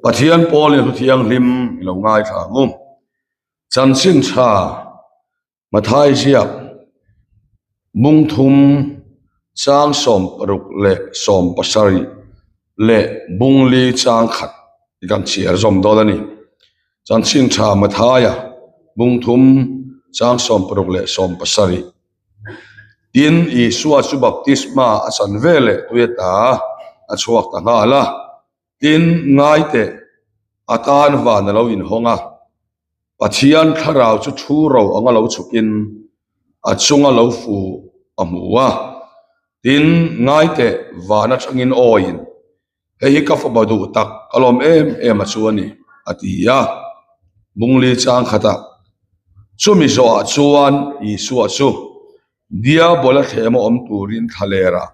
Pathian pawlin thu thianghlim i lo ngaithla ang u. Chanchin tha Mathai ziak bungthum chang 60 leh 70 leh bungli chang khat i kan chhiar zawm dawn a ni. Chanchin tha Mathaia bungthum chang 60 leh 70. Tin, Isua chu baptisma a chan veleh tui ata a chhuak ta nghal a. Tin, ngai teh, a tan van a lo inhawng a, Pathian thlarau chu thu ro anga lo chhukin a chunga lo fu a hmu a. Tin, ngai teh, van atangin awiin, Hei hi ka fapa duh tak, ka lawm em em a chu a ni, a ti a. Bungli chang khatah, Chumi zawhah chuan Isua chu Diabola thlema awm turin thlalerah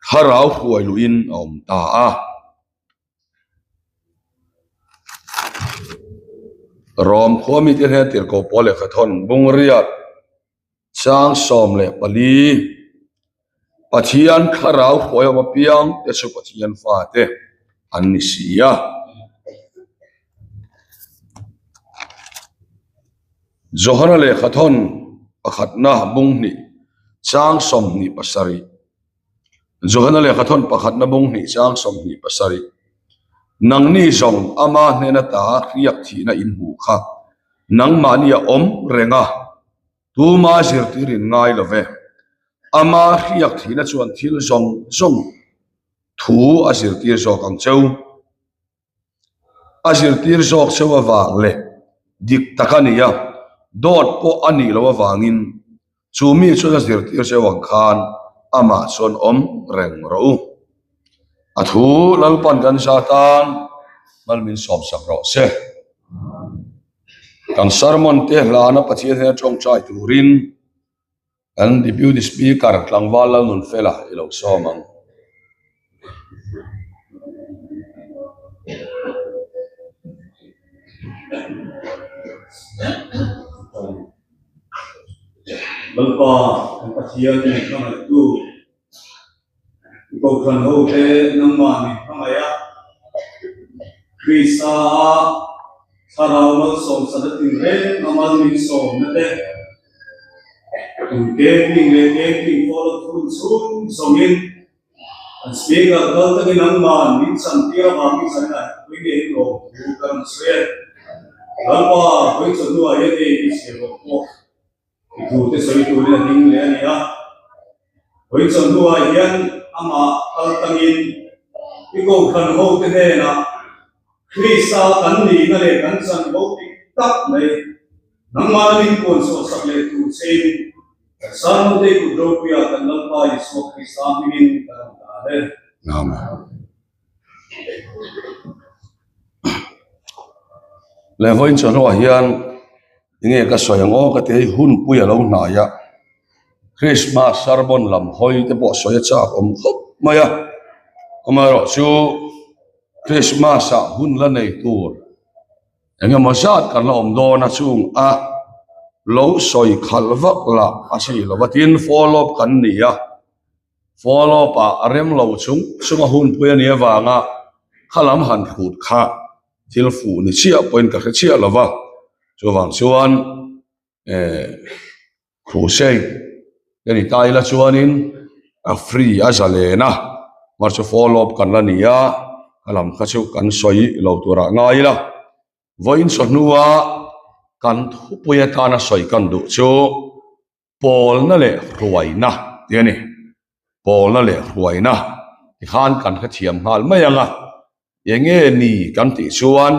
thlarau hruai luhin a awm ta a. Rom khua mite hnen tirhkoh pawl lehkha thawn Bungriat Chang 14, Pathian thlarau hruai awm apiang te chu Pathian fate an ni si a. Johana lehkha thawn pakhatna bung hnih chang 27. Johana lehkha thawn pakhatna bung hnih chang 27. Nangni zawng ama hnen ata hriak thihna in hmuh kha nangmahni a awm reng a. Tuma zirtir in ngai lo ve. Ama hriak thihna chuan thil zawng zawng thu a zirtir zawk ang cheu. A zirtir zawk cheu avang leh dik tak a ni a, dawt pawh a nih loh avangin chu mi chuan a zirtir cheu ang khan amah chuan awm reng rawh u. A thu Lalpan kan za tan mal min sawmsak rawh se. Kan sermon te hlana Pathian hian tawngtai turin kan Deputy Speaker tlangval Lalnunfela i lo sawm ang. Lalpa kan Pathian min hmangaihtu Kohhran hote nangmah min hmangaih a, Krista a thlarau malsawmsat a tinreng a mal min sawmna te, tun camping leh camping follow thun chhung zawngin an speaker kal takin nangmah min chantir avangin zan ah pui ngeiin lawmthu ka rawn sawi e. Lalpa, vawi chawhnuah hian ei i chhiar rawh pawh. I thute sawi turin a ding leh a ni a. Vawi chawhnuah hian amah kal tangin i kohhran hote hnenah Krista kan nihna leh kan chanvo dik tak mai nangmah min puan chhuahsak leh tur chein kan Sermon-te kut ropuiah kan Lalpa Isua Krista hmingin ka rawn dah e. Amen. Leh vawiin chawhnuah hian enge ka sawi ang aw ka ti hei hunpui a lo hnai a Christmas sermon lam hawi te pawh sawi a chak awm khawp mai a amaherawh chu Christmas ah hun la nei tur engemaw zat kan la awm dawn a chung a lo sawi khalh vak lah a si lo va tin follow up kan ni a. Follow up ah a rem lo chung chung a hunpui a nih avanga kha lam han hrut kha thil fuh ni chiah pawhin ka hre chiah lo va, chuvang chuan eh crusade te ni ta ila chuanin a free a zalen a, mar chu follow up kan la ni a, kha lam kha chu kan sawi lo turah ngai ila. Vawiin chawhnua kan thupui atana sawi kan duh chu. Pawlna leh hruaina tih a ni. Pawlna leh hruaina tikhan kan hrethiam nghal mai ang a, enge ni kan tih chuan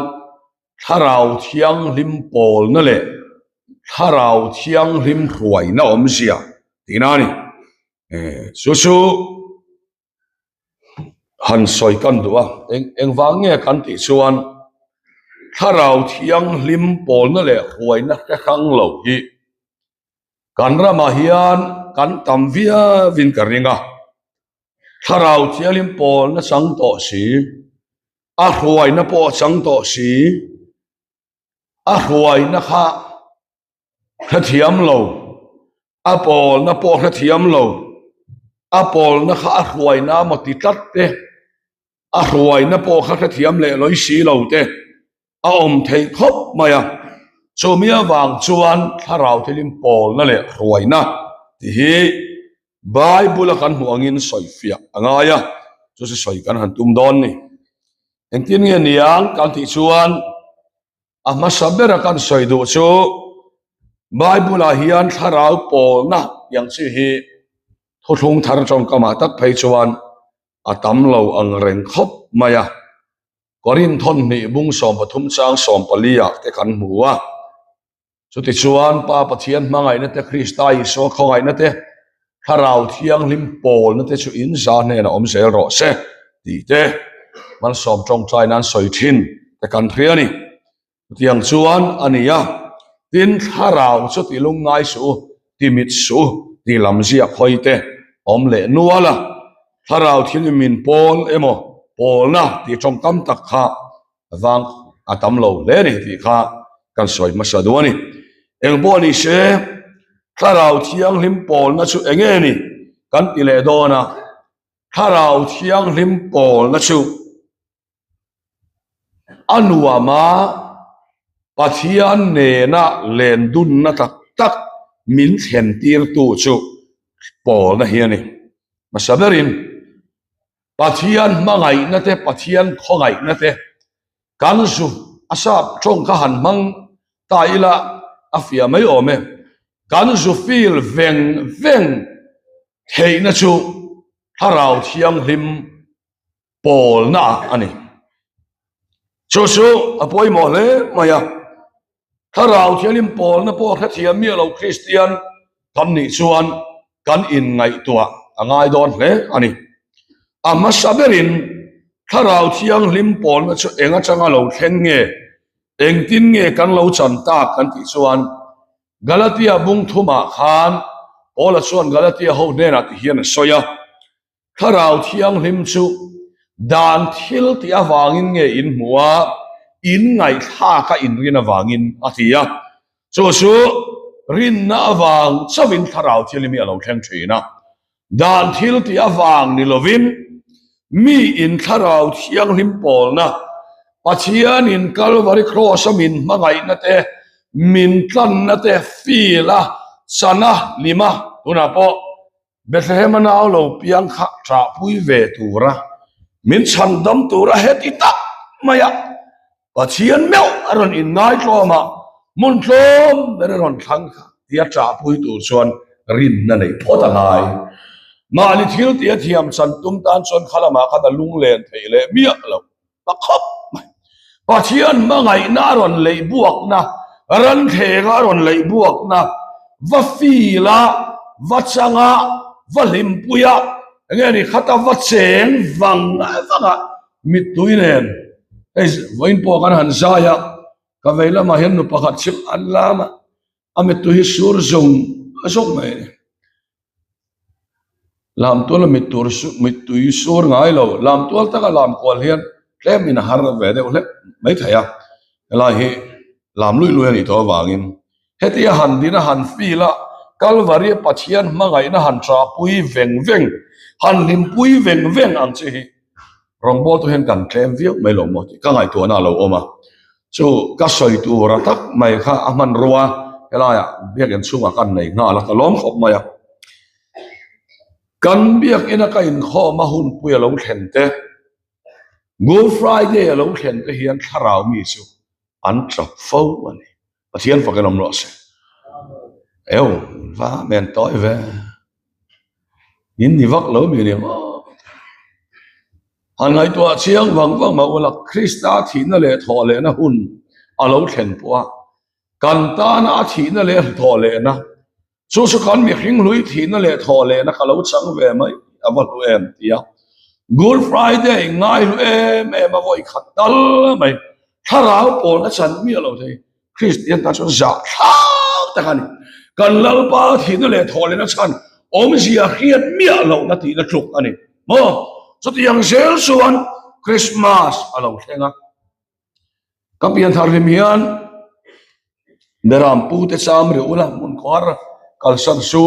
Thlarau Thianghlim pawlna leh Thlarau Thianghlim hruaina awmzia tihna a ni. Chu chu han sawi kan duh a, eng engvang nge kan tih chuan Thlarau Thianghlim pawlna leh hruaina hre hrang lo hi Kan ramah hian kan tam viauin ka ring a, thlarau thianghlim pawlna chang tawh si, a hruaina pawh chang tawh si, a hruaina kha hrethiam lo, a pawlna pawh hrethiam lo, a pawlna kha a hruaina maw ti tlat te. A hruaina pawh kha hrethiam leh lawi si lo te a awm theih khawp mai a. Chumi avang chuan thlarau thilim pawlna leh hruaina tih hi Bible a kan hmuh angin sawifiah a ngai a, chu chu sawi kan han tum dawn ni. Engtin nge niang kan tih chuan a hmasa bera kan sawi duh chu Bible ah hian thlarau pawlna tih ang chi hi thuthlung thar tawngkamah tak phei chuan a tam lo ang reng khawp mai a. Korinth thawnhnih bung 13 chang 14 ah te kan hmu a. Chutichuan, Pa Pathian hmangaihna te, Krista Isua khawngaihna te, Thlarau Thianghlim pawlna te chu in za hnenah awm zel rawh se, tih te malsawm tawngtai nan sawi thin te kan hria a ni. Chutiang chuan a ni a, tin, Thlarau chu ti lungngai suh u, ti mit suh u, ti lam ziak hawi te awm leh nual a, Thlarau Thianghlim min pawl emaw pawlna tih tawngkam tak kha vang a tam lo hle a ni tih kha kan sawi hmasa duh a ni. Eng pawh ni se, Thlarau Thianghlim pawlna chu eng nge ni kan ti leh dawn a, Thlarau Thianghlim pawlna chu a nuam a, Pathian nena len dunna tak tak min thlen tirtu chu pawlna hi a ni. Hmasa berin. Pathian hmangaihna te, Pathian khawngaihna te kan zu a sap tawng kha han hmang ta ila a fiah mai awm e. Kan zu feel veng veng theihna chu Thlarau Thianghlim pawlna ah a ni. Chu chu a pawimawh hle mai a. Thlarau Thianghlim pawlna pawh hrethiam miah lo Kristian kan nih chuan kan inngaihtuah a ngai dawn hle a ni. A hmasa berin Thlarau Thianghlim pawlna chu eng atanga lo thleng nge, engtin nge kan lo chan tak kan tih chuan Galatia bung thumah khan Paula chuan Galatia ho hnenah ti hian a sawi a, Thlarau Thianghlim chu dan thil tih avangin nge in hmu a, in ngaihthlak a inrin avangin a ti a. Chu chu rinna avang chauhin Thlarau Thianghlim hi a lo thleng thin a. Dan thil tih avang ni lovin mi in Thlarau Thianghlim pawlna, Pathianin Kalvari Kraws-a min hmangaihna te, min tlanna te feel a, chan a, hlim a, tunah pawh Bethlehem a nau lo piang kha ṭahpui ve tura min chhandam tura heti tak maia Pathian meuh a rawn inngaitlawm a, hmun tlawm ber a rawn thlang kha tia ṭahpui tur chuan rinna neih phawt a ngai. Mahni thil tia thiam chan tum tan chuan kha lamah khan a lunglen theih leh miah loh. Ta khawp mai. Pathian hmangaihna a rawn leih buakna, ranthleng a rawn leih buakna, va feel a, va chang a, va hlimpui a, enge ni khata va cheng vang vang a, mittui nen hei vawiin pawh kan han zai a, ka vei lamah hian nu pakhat chhim an lam a, a mittui hi sur zung zung mai a ni. Lamtual a mittur mittui sur ngai lo, lamtual taka lam kual hian tlemin a har ve deuh hlek mai thei a, helai hi lam lui lui a nih tawh avangin hetia han din a han feel a, Kalvari a Pathian hmangaihna han ṭahpui veng veng, han hlimpui veng veng ang chi hi rawngbawltu hian kan tlem viau mai lo maw tih ka ngaihtuahna a lo awm a, chu ka sawi tura tak mai kha a hmanrua helaiah biakinn chhungah kan nei nghal a, ka lawm khawp mai a. Kan biakina ka inkhawm a hunpui a lo thlen te, Good Friday a lo thlen te hian thlarau mi chu an tap fo a ni. Pathian fakin awm rawh se. Eu, va men tawi ve. In ni vak lo mi ni maw? Han ngaihtuah chiang vang vang mah ula, Krista thihna leh thawh lehna hun a lo thlen pawh a, kan tana a thihna leh thawh lehna Chu chu kan mihring hlui thihna leh thawh lehna ka lo chang ve mai a va hlu em ti a. Good Friday ngai hlu em em a vawi khat tal mai. Thlarau pawn a chan miah lo thei. Kristian tan chuan zah thlak tak a ni. Kan Lalpa thihna leh thawh lehna chhan awmzia hriat miah lohna tihna tluk a ni maw? Chutiang zel chuan Christmas a lo thleng a. Ka pianthar hlim hian Beram pute cham rih ula hmun khuar kalsan su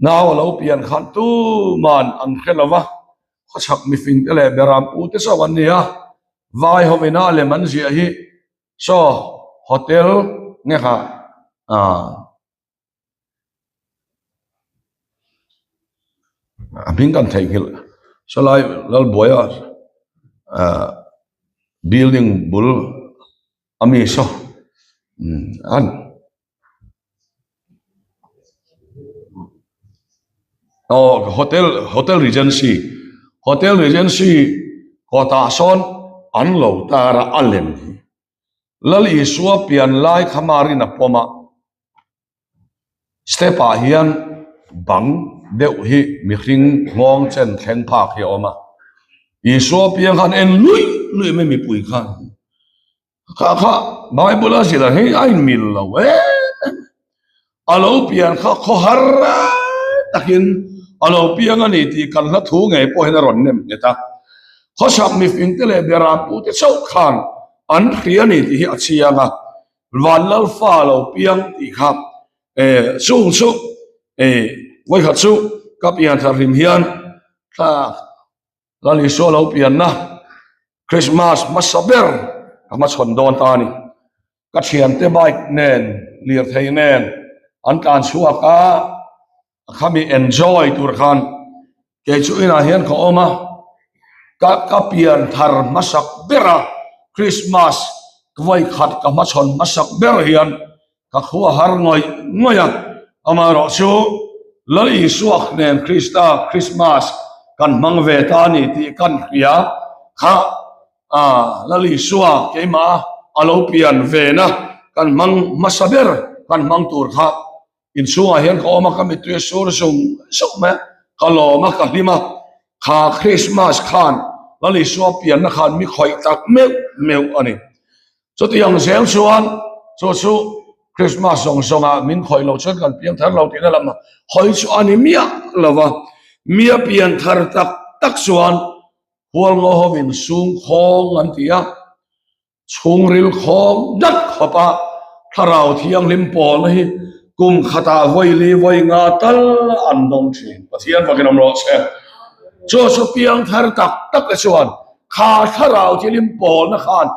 nau a lo pian khan tuman an hre lo va. Khawchhak mifing te leh beram pu te chauh an ni a, vai ho ina lem an ziah hi saw hotel nge kha ah a hming kan theihnghilh sawlai Lalbuaia ah building bul ami saw an. Aw hotel hotel regency hotel regency kawtah sawn an lo tar a a lem hi Lal Isua pian lai kha Marin a pawm a step ah hian bang deuh hi mihring nghawng chen thleng phak hi a awm a Isua piang khan en luih luih mai mipui khan. Kha kha Bible a zir hi a inmil lo em em. A lo pian kha khaw har takin a lo piang a ni tih kan hla thu ngei pawh hian a rawn nem nghet a. Khawchhak mifingte leh beram pute chauh khan an hria a ni tih hi a chiang a. Vanlalfa a lo piang tih kha chung chu vawikhat chu ka pian thar hlim hian thla Lal Isua lo pianna Christmas hmasa ber ka hmachhawn dawn ta a ni. Ka thiante bike nen, lirthei nen an tlan chhuak a, khami enjoy tur khan kei chu inah hian ka awm a, ka ka pian thar hmasak ber a Christmas vawikhat ka hmachhawn hmasak ber hian Ka khua har ngawih ngawih a, amaherawh chu Lal Isua nen Krista Krismas kan hmang ve ta a ni tih kan hria kha a Lal Isua keimah a lo pian vena kan hmang hmasa ber kan hmang tur kha inchhungah hian ka awm a, ka mittui a sur zung zung mai a, ka lawm a, ka hlim a, kha Krismas khan Lal Isua pianna khan mi khawih tak meuh meuh a ni. Chutiang zel chuan chu chu Christmas zawng zawngah min khawih loh chuan kan piang thar lo tihna lam hawi chu a ni miah lo va, mia pian thar tak tak chuan Hualngo hovin sung khawng an ti a, chhungril khawng dat khawp a thlarau thianghlim pawlna hi kum khatah vawi li vawi nga tal an dawng thin. Pathian fakin awm rawh se. Chu chu piang thar tak tak te chuan Kha thlarau thilim pawlna khan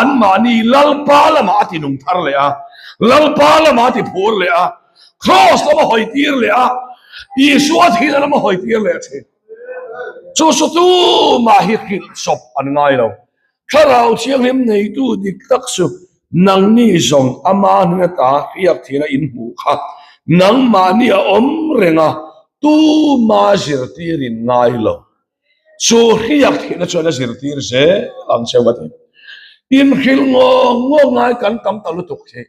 anmahni Lalpa lamah a ti nung thar leh a, Lalpa lamah a ti phur leh a, Kraws lama hawi tir leh a, Isua thihna lama hawi tir leh thin. Chu chu tumah hi hrilh chawp an ngai lo. Thlarau Thianghlim neitu dik tak chu nangni zawng ama hnen ata hriak thihna in hmuh kha nangmahni a awm reng a, tuma zirtir in ngai lo. Chu hriak thihna chuan a zirtir zel ang cheu a ti. Inhrilh ngawng ngawng ngai kan tam ta lutuk hi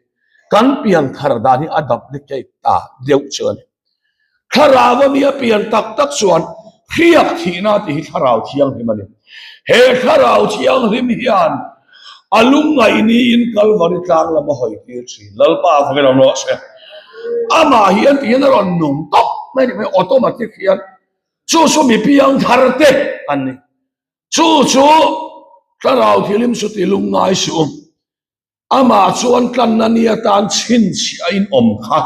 kan pian thar dan hi a duplicate ta deuh chu a ni. Thlarau a mi a pian tak tak chuan hriak thihna tih hi thlarau thianghlim a ni. He thlarau thianghlim hian a lungngaih niin Kalvari tlang lam a hawi tir thin. Lalpa avangin awm rawh se. Amah hian tihian a rawn nung tawp mai a ni mai, automatic hian. Chu chu mi piang thar te an ni. Chu chu Thlarau Thilim chu ti lungngai suh u. Amah chuan tlanna ni atan chhinchhiah a inawm kha.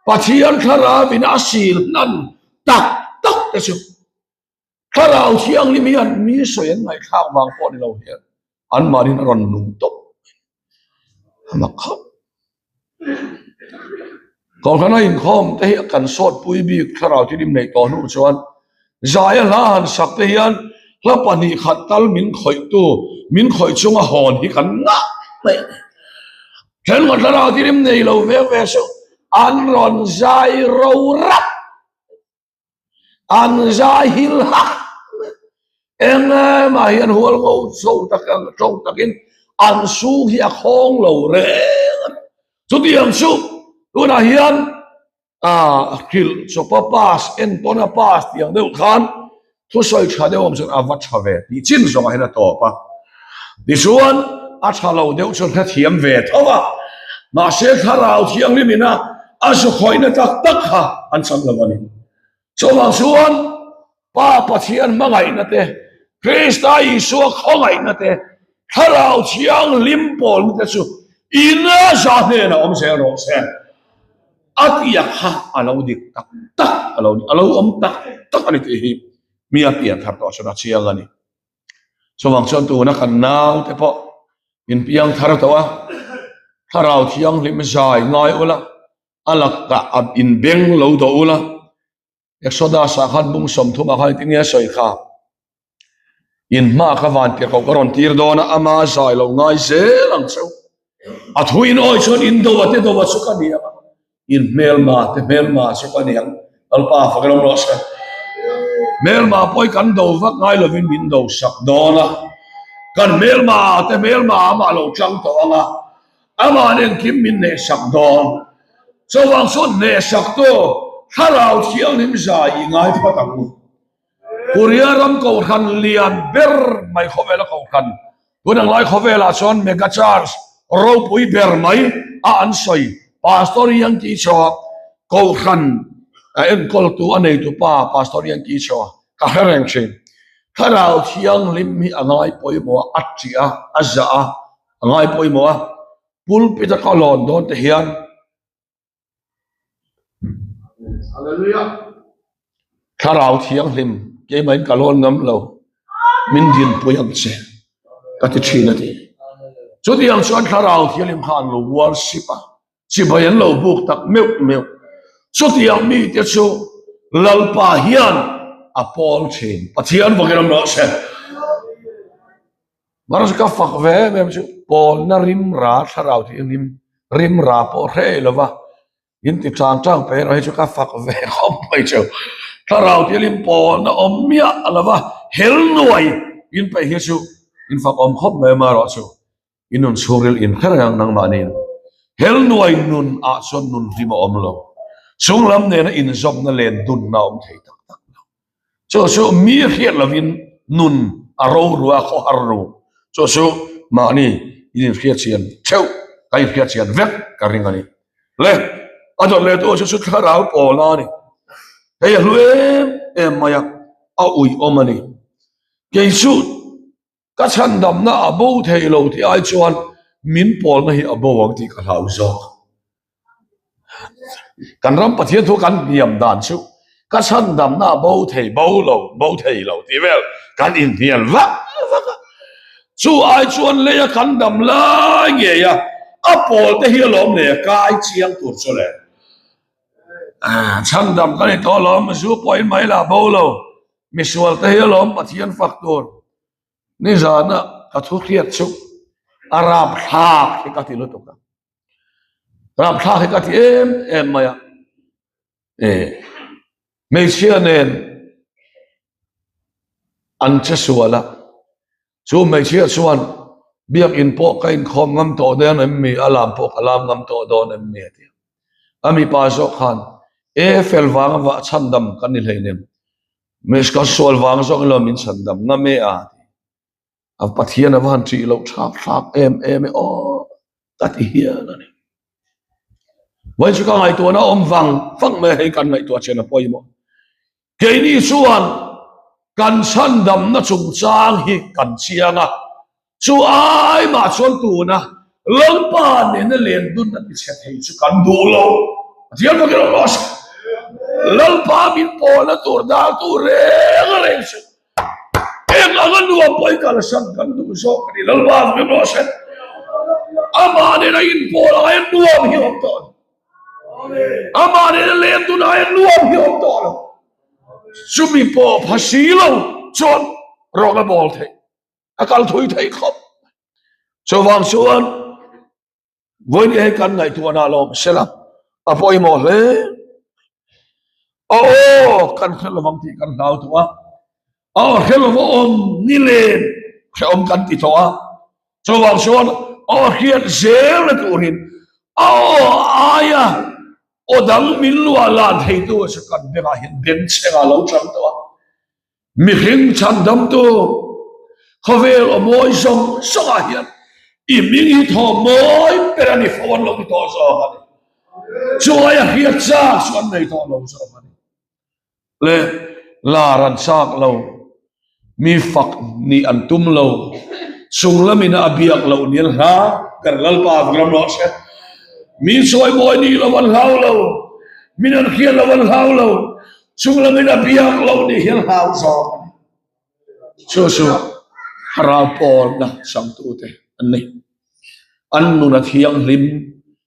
Pathian Thlarauin a sil hnan tak tak te chu Thlarau Thianghlim hian mi sawi an ngaihthlak vang pawh ni lo hian anmahniin a rawn nung tawp mai. A mak khawp. Kohhrana inkhawm te hi kan sawt pui bik thlarau thilim neih tawh hnu chuan zaia hla han sak te hian hla pahnih khat tal min khawih tu min khawih chunga hawn hi kan ngah mai a ni. Thenkhat thlarau thilim nei lo ve ve suh an rawn zai ro rap. An zai hil hak eng emah hian hual ngo chho tak ang tho takin an sung hi a khawng lo reng a ni. Chutiang chu tunah hian ah hrilh chawpa pass entawna pass tih ang deuh khan Thusawi tha deuh awm chuan a va tha ve tih chin zawngah hian a tawp a. Tichuan a tha lo deuh chuan hrethiam ve tho a, mahse thlarau thianghlim ina a zu khawihna tak tak kha an chang lo a ni. Chuvang chuan Pa Pathian hmangaihna te, Krista Isua khawngaihna te, Thlarau Thianghlim pawlna te chu ina za hnenah awm zel rawh se. A tiak kha a lo dik tak tak a lo ni, a lo awm tak tak a ni tih hi. Mi a pian thar tawh chuan a chiang a ni. Chuvang chuan tuna kan naute pawh in piang thar tawh a, Thlarau Thianghlim zai ngai ula, a lakah a inbeng lo dawh ula, Exodus ah khan bung 30 ah khan engtin nge a sawi kha? In hma ka van piah ko ka rawn tir dawn a, ama zai lo ngai zel ang cheu. A thu in awi chuan in do a te do a chu ka ni ang a, in hmelma te hmelma chu ka ni ang. Lalpa fak rawng rawh se. Hmelma pawh hi kan do vak ngai lovin min do sak dawn a, kan hmelma te hmelma amah lo tlang tawh ang a, Amah engkim min hnehsak dawn. Chuvang chuan hnehsaktu Thlarau Thianghlim zai i ngai phawt ang u. Korea ram kohhran lian ber mai khawvela kohhran, tun ang lai khawvelah chuan mega church ropui ber mai a an sawi Pastor Yang Ki Cho kohhran a enkawltu a neitupa Pastor Yang Ki Cho ka hre reng thin. Thlarau Thianghlim hi a ngai pawimawh a, a ṭih a, a zah a, A ngai pawimawh a, pulpit a ka lawn dawn te hian Thlarau Thianghlim keimahin ka lawn ngam lo, min dinpui ang che ka ti thin a ti. Chutiang chuan Thlarau Thianghlim kha an lo worship a, chibai an lo buk tak meuh meuh. Chutiang mite chu Lalpa hian a pawl thin. Pathian vakin awm rawh se. Mahse ka fak ve em em chu pawlna rim ra thlarau tih rim rim ra pawh hre lova in ti tang tang pe erawh hi chu ka fak ve khawp mai cheu. Thlarau tih rim pawlna awm miah lova hel nuai in peih hi chu in fak awm khawp mai amaherawh chu in nun chhungril in hre reng ang nangmahniin hel nuai nun ah chuan nun hlim a awm lo. Chunglam nena inzawmna len dunna a awm thei tak tak lo. Chu chu mi hriat lovin nun a rorua khawhar ru. Chu chu mahni in inhriat chian theuh, ka inhriat chian vek ka ring a ni. Le, a dawt leh tu chu chu thlarau pawl a ni. Hei a hlu em em mai a, a uiawm a ni. Kei chu Ka chhandamna a bo thei lo tih ai chuan min pawlna hi a bo ang tih ka hlau zawk. Kan ram Pathian thu kan hniam dan chu ka chhandamna a bo thei bo lo, bo thei lo tih vel kan inhnial vak vak a. Chu ai chuan leia kan dam lai ngei a, a pawl te hi alawm le kai chiang tur chu le. Chhandam ka ni tawh alawm, zu pawhin mai lah bo lo. Misual te hi alawm Pathian fak tur nizana ka thu hriat chu a rapthlak hi ka ti lutuk a, rapthlak hi ka ti em em mai a, e hmeichhia nen an che sual a, chu hmeichhia chuan biakin pawh ka inkhawm ngam tawh dawn em mi, a lam pawh ka lam ngam tawh dawn em mi a ti a. A mipa zawk khan, E fel vanga vah chhandam kan ni hleinem, Miss ka sual vang zawk ilo min chhandam ngam e a ti. A Pathian a va han ṭih loh thlak thlak em em e aw ka ti hial a ni. Vawiin chu ka ngaihtuahna awm vang vang mai a, hei kan ngaihtuah chian a pawimawh. Keini chuan kan chhandamna chungchang hi kan chiang a, chu ai mah chuan tuna Lalpa nena len dun a tichhe thei chu kan duh lo. Pathian fakin awm rawh se. Lalpa min pawlna tur daltu reng reng chu eng anga nuam pawhin kalsan kan duh zawk a ni. Lalpa fakin awm rawh se. Amah nena inpawl aia nuam hi awm tawh a ni. Amah nena leng dun aia nuam hi awm tawh lo. Chumi pawh pha si lo chuan rawng a bawl theih, a kal thui theih khawp. Chuvang chuan vawiin hei kan ngaihtuahna lo awm sela a pawimawh hle. A aw kan hre lovang tih kan hlau tawh a, a aw hre lova awm ni len hrehawm kan ti tawh a. Chuvang chuan aw hriat zelna turin a aw aia aw dang min luah lan theitu chu kan bengah hian bengchheng a lo chang tawh a. Mihring chhandamtu khawvel aw mawi zawng zawngah hian i hming hi thaw mawi ber a ni fo an lo ti tawh zawk a ni. Chu aia hriat chak chu an nei tawh lo zawk a ni. Le lar an chak lo, mi fak nih an tum lo, chung lamin a biak loh ni an hlau ber Lalpa vang ram rawh se. Mi chawimawi nih lo an hlau lo, min an hriat lo an hlau lo, chung lamin a biak loh nih hi an hlau zawk a ni. Chu chu Thlarau pawlna changtute an ni. An nun a thianghlim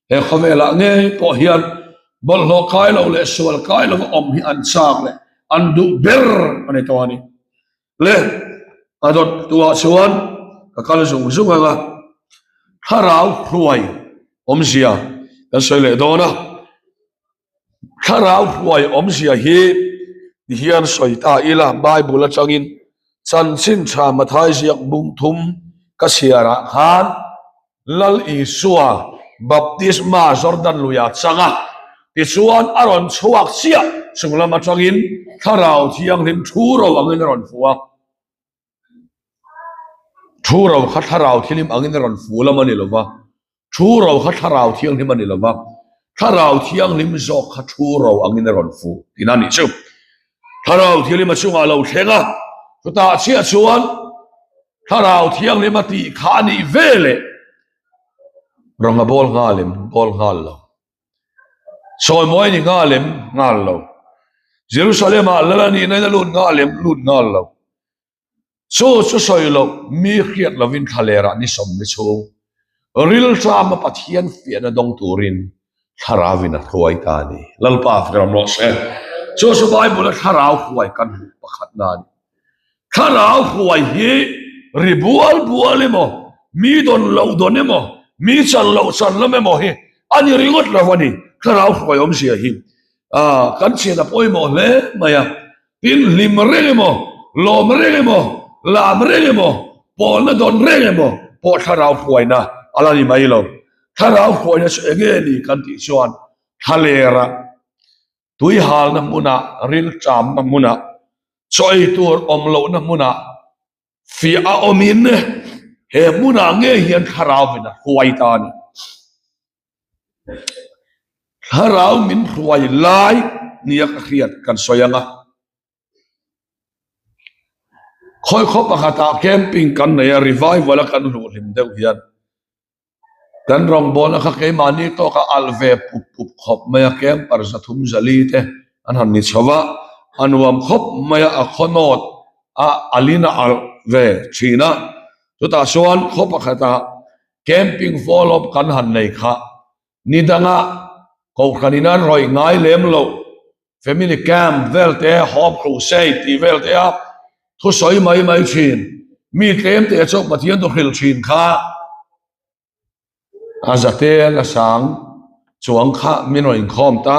he khawvelah ngei pawh hian bawlhhlawh kai lo leh sual kai lova awm hi an chak leh an duh ber a ni tawh a ni. Le a dawt tuah chuan ka kal zung zung ang a, Thlarau hruai awmzia kan sawi leh dawn a. Thlarau hruai awmzia hi ti hian sawi ta ila, Bible atangin chanchin tha Mathai ziak bung thum ka chhiarah khan Lal Isua baptisma Jordan luia chang a, tichuan a rawn chhuak chiah chung lam atangin Thlarau Thianghlim thu ro angin a rawn fu a. Thu ro kha Thlarau Thianghlim angin a rawn fu lam a ni lova. Thu ro kha Thlarau Thianghlim a ni lo va, Thlarau Thianghlim zawk kha thu ro angin a rawn fuh tihna a nih chu. Thlarau Thianghlim a chungah a lo thleng a, chutah chiah chuan Thlarau Thianghlim a tih kha a nih ve leh rawng a bawl nghal em? Bawl nghal lo. Sawimawi a ni nghal em? Nghal lo. Jerusalem-ah Lal a nihna in a lut nghal em? Lut nghal lo. Chu chu sawi loh, mi hriat lovin thlalerah ni sawmli chhung rilṭama Pathian fiahna dawng turin Thlarauvin a hruai ta a ni. Lalpa firam rawh se. Chu chu Bible-a thlarau hruai kan hmuh pakhatna a ni. Thlarau hruai hi ri bual bual emaw, mi dawn loh dawn emaw, mi chan loh chan lam emaw hi a ni ringawt lo a ni. Thlarau hruai awmzia hi kan chhiat a pawimawh hle mai a. Tin, hlim reng emaw, lawm reng emaw, lam reng emaw, pawlna dawn reng emaw pawh thlarau hruaina a la ni mai lo. Thlarau hruaina chu eng nge ni kan tih chuan thlalera, tuihalna hmunah, rilṭamna hmunah, chaw ei tur awm lohna hmunah fiah a awmin he hmunah ngei hian thlarauvin a hruai ta a ni. Thlarau min hruai lai nia ka hriat kan sawi ang a. Khawi khaw pakhatah camping kan nei a, revival a kan hluh hlim deuh hian kan rawngbawlna kha keimahni tawka alh ve pup pup khawp mai a, camper zathum zali te an han ni chho a, a nuam khawp mai a, a khaw nawt a alin a alh ve thin a. Chutah chuan khaw pakhatah Camping follow-up kan han nei kha ni danga Kohhran in an rawih ngai lem loh Family Camp vel te, Hope Crusade tih vel te a thusawi mai mai thin mi tlem te chu Pathian thu hrilh thin kha a zate la sang chuang kha min rawn inkhawm ta.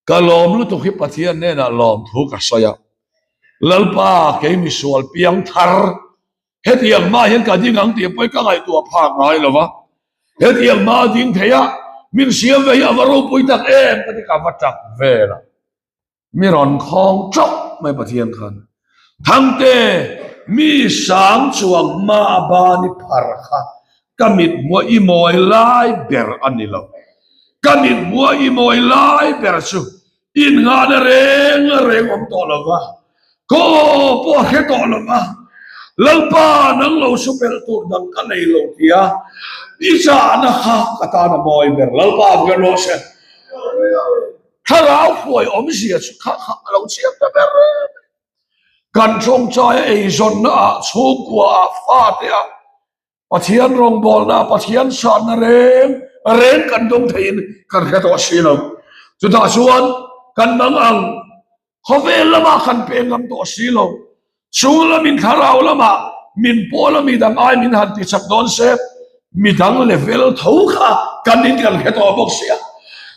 Ka lawm lutuk hi Pathian hnenah lawmthu ka sawi a, Lalpa kei misual piang thar Hetiang hma hian ka ding ang tih pawh hi ka ngaihtuah phak ngai lo va, hetiang hma a ding thei a, min siam ve hi a va ropui tak em ka ti ka va tap vel a, mi rawn khawng chauh mai Pathian khan. Thangte, mi sang chuang hma a ban i phar kha ka mit hmuah i mawi lai ber a ni lo. Ka mit hmuah i mawi lai ber chu Innghahna reng reng awm tawh lo va, kaw pawh a hre tawh lo va, Lalpa nang lo su belh tur dang ka nei lo tia i chahna kha ka tan a mawi ber. Lalpa a hmel rawh se. Thlarau hruai awmzia chu kha kha a lo chiang ta ber em. Kan tawngtaia eizawnna ah, chhungkua ah, fate ah, Pathian rawngbawlna, Pathian sanna reng reng kan dawng theiin kan hre tawh si lo. Chutah chuan kan dang ang khawvel lamah kan pe ngam tawh si lo. Chung lamin thlarau lamah min pawl a mi dang ai min han ti chak dawn se, mi dang level tho kha kan in kan hre tawh bawk sia.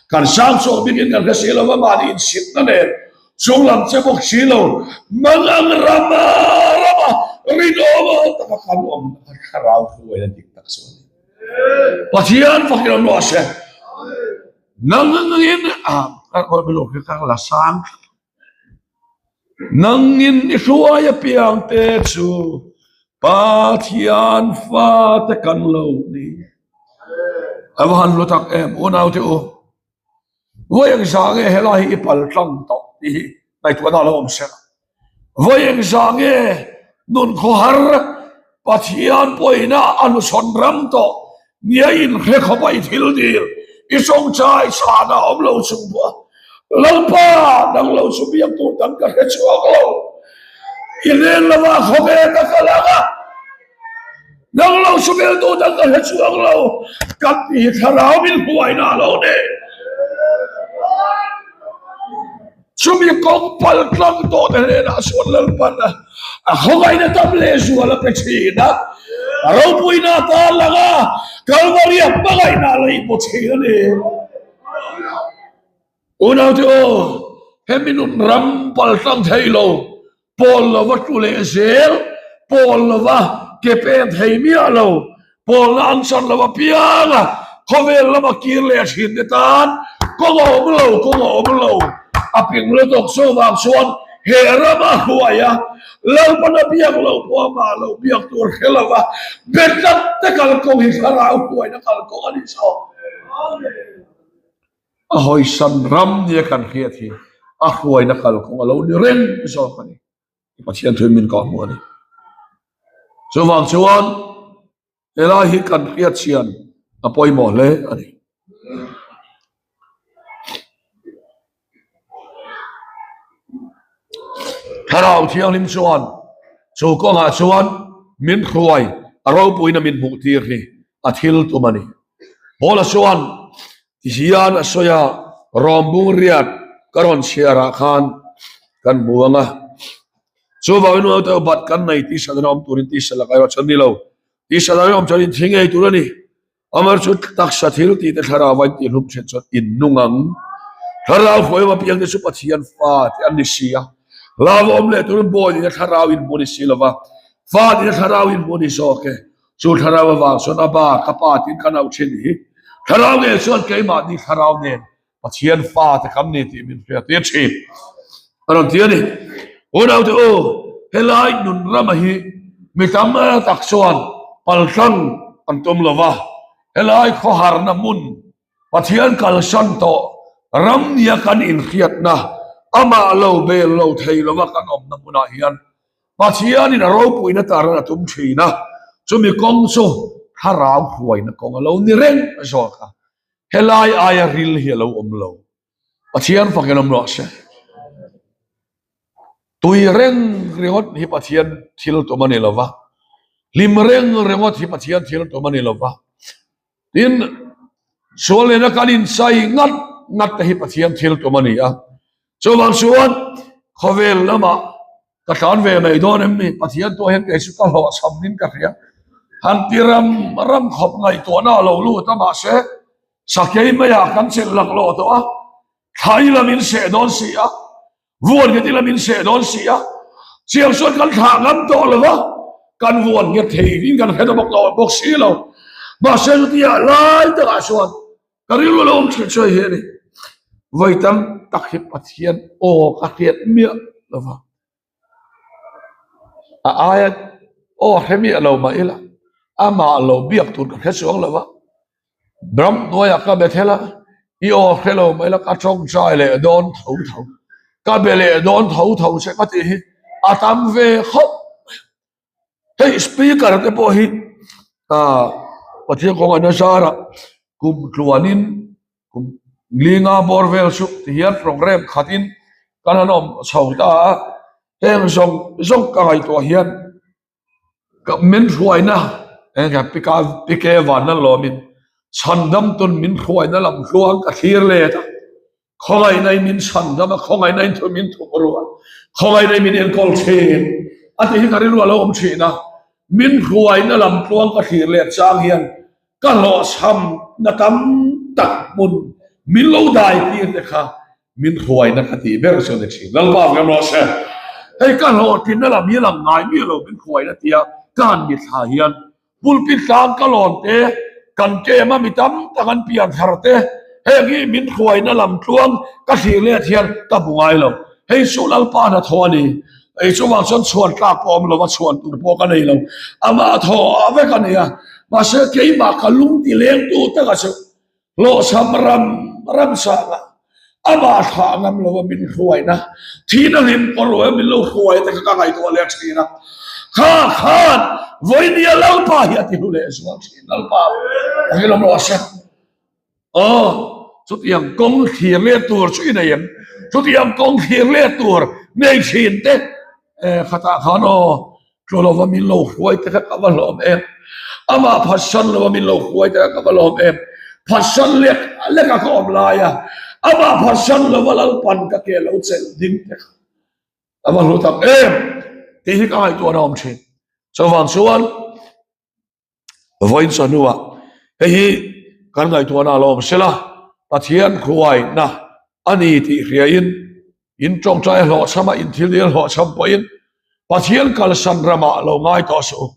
Kan sang chhuak bikin kan hre si lo va, mahni insitna nen Chunglam che bawk si lo, mangang rama rama rinawm taka kan awm na kha thlarau hruai a dik tak chu a ni. Pathian fakin awm rawh se. Nangin a la sang nangin i hruai apiang te chu Pathian fate kan lo ni. A va han lu tak em unaute u. Vawi engzah nge helai hi i pal tlang tawh tih hi ngaihtuahna a lo awm sela. Vawi engzah nge nun khawhar Pathian pawhina a hnuchhawn ram tawh nia inhre khawpa i thil dil i tawngtai chhana awm lo chung pawh Lalpa nang lo chu biak tur dang ka hre chhuak lo. I len lova khawvel ka kal ang a, nang lo sumeltu dang ka hre chuang lo, kan tih hi thlarau min hruaina a lo ni. Chumi kawng pal tlang tawh te hnenah chuan Lalpan a khawngaihna tam leh zual a pe thin a, a ropuina a tan lang a, Kalvari a hmangaihna a lo inpawh thin a ni. Unaute aw, hemi nun ram pal tlang thei lo, pawl lova tlu leh zel, pawl lova ke peng thei miah lo, pawlna an chan lo apiang a, khawvel lama kir leh thin te tan kawng a awm lo, kawng a awm lo. A ping lutuk chuvang chuan he rama hruai a, Lalpana biak lo pawh amah lo biak tur hre lova, be tlat te kalkawng hi thlarau hruaina kalkawng a ni zawk. A hawisan ram nia kan hriat hi a hruaina kalkawng a lo ni reng zawk a ni. Pathian thuin min kah hmu a ni. Chuvang chuan helai hi kan hriat chian a pawimawh hle a ni. Thlarau Thianghlim chuan chu kawngah chuan min hruai a ropuina min hmuh tir hi a thil tum a ni. Paula chuan ti hian a sawi a, Rawmbung riat ka rawn chhiar ah khan kan hmu ang a, chuvangin unaute bat kan nei tisa dana awm turin tisa lakah erawh chuan ni lo, tisa dana awm chuan inthi ngei tur a ni. Amar chu taksa thil tih te thlarau a intih hlum then chuan in nung ang. Thlarau hruai apiang te chu Pathian fa te an ni si a, hlau awm leh turin bawi nihna thlarau in hmu ni si lova, fa nihna thlarau in hmu ni zawk e. Chu thlarau avang chuan a ba ka pa tiin kan auh thin hi. Thlarau ngei chuan keimahni thlarau nen Pathian fate kan ni tih min hriat tir thin. A rawn ti a ni. Unaute u, helai nun rama hi mi tam tak chuan paltlang an tum lo va, helai khawharna hmun Pathian kalsan tawh ram nia kan inhriatna amah lo bel lo thei lova kan awmna hmunah hian Pathianin a ropuina taran a tum thin a, chumi kawng chu thlarau hruaina kawng a lo ni reng zawk a, helai aia ril hi a lo awm lo. Pathian fakin awm rawh se. Tui reng ringawt hi Pathian thil tum a ni lo va, hlim reng ringawt hi Pathian thil tum a ni lo va. Tin, sual nena kan inchai ngat ngat te hi Pathian thil tum a ni a. Chuvang chuan khawvel lamah ka tlan ve mai dawn em ni? Pathian tuah hian kei chu ka hlawhchham in ka hria. Han ti ram ram khawp ngaihtuahna a lo lut a mahse sakei maiah kan chelh laklawh tawh a, thlai lam in seh dawn si a, Vuan nghet ila min seh dawn si a, chiang chuan kan thlah ngam tawh lo va, kan vuan nghet thei in kan hre ta bawk lo bawk si lo. Mahse chutia lai takah chuan ka rilru lo awm thin chuai hi a ni. Vawi tam tak hi Pathian aw ka hriat miah lo va, a aia aw hre miah lo mah ila amah lo biak tur ka hre chuang lo va. Ram hnuaiah ka be thel a, i aw hre lo mai la ka tawngtai leh dawn tho tho, ka be leh dawn tho tho che ka tih hi a tam ve khawp mai. Hei speaker te pawh hi ah Pathian kawng an azarah kum tluanin kum linga bawr vel chu ti hian program khatin kan han awm chho ta a, heng zawng zawng ka ngaihtuah hian Ka min hruaina eng pika pike vanna lawmin chhandam tun min hruaina lam hluang ka thlir let a, khawngaihna in min chhandam a, khawngaihna in thu min thuk ru a, khawngaihna in min enkawl thin a tih hi ka rilru a lo awm thin a, min hruaina lam tluang ka thlir let chang hian ka hlawhchham na tam tak hmun min lo dai tir te kha Min hruaina ka tih ber chu a ni thin. Lalpa vem rawh se. Hei ka hlawhtlinna lam hi a lang ngai miah lo min hruaina tia ka han mithla hian pulpit tlang ka lawn te, kan kem a mi tam tak an pian thar te, heng hi min hruaina lam tluang ka thlir let hian ka hmu ngai lo. Hei chu Lalpa hnathawh a ni. Hei chuvang chuan chhuan tlak pawh a awm lo va, chhuan tur pawh ka nei lo. Amah thaw vek a ni a. Mahse keimah ka lung ti lengtu taka chu Hlawhchham ram ram sanga amah thlah ngam lo a min hruaina thihna hlim kawr lo min lo hruai te kha ka ngaihtuah leh thin a, kha khan vawinia Lalpa hi a ti hlu leh zual thin Lalpa a hi lawm rawh se. Aw chutiang kawng thlir leh tur chu i nei em? Chutiang kawng thlir leh tur nei thin te. Khatah khan aw, tlu lova min lo hruai te kha ka va hlawm em. Amah phatsan lova min lo hruai te kha ka va lawm em. Phatsan lek leka ka awm lai a, amah phatsan lova Lalpan ka ke lo chelh ding te kha ka va hlu tak em tih hi ka ngaihtuahna awm thin. Chuvang chuan Vawiin chawhnuah hei hi kan ngaihtuahna a lo awm sela, Pathian hruaina a ni tih hriain in tawngtai hlawhchham a, in thil dil hlawhchham pawhin Pathian kalsan ramah lo ngai tawh suh u.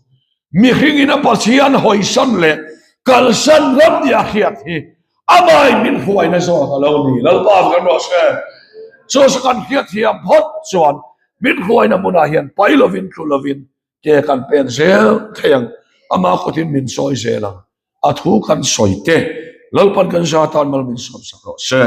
Mihringin a Pathian hawisan leh kalsan ram nia hriat hi amai min hruaina zawk a lo ni. Lalpa kan rawh se. Chu chu kan hriatthiam phawt chuan min hruaina hmunah hian pai lovin tlu lovin Ke kan pen zel thei ang, ama kawtin min sawi zel ang, a thu kan sawi te Lalpan kan za tan mal min sawm sak rawh se.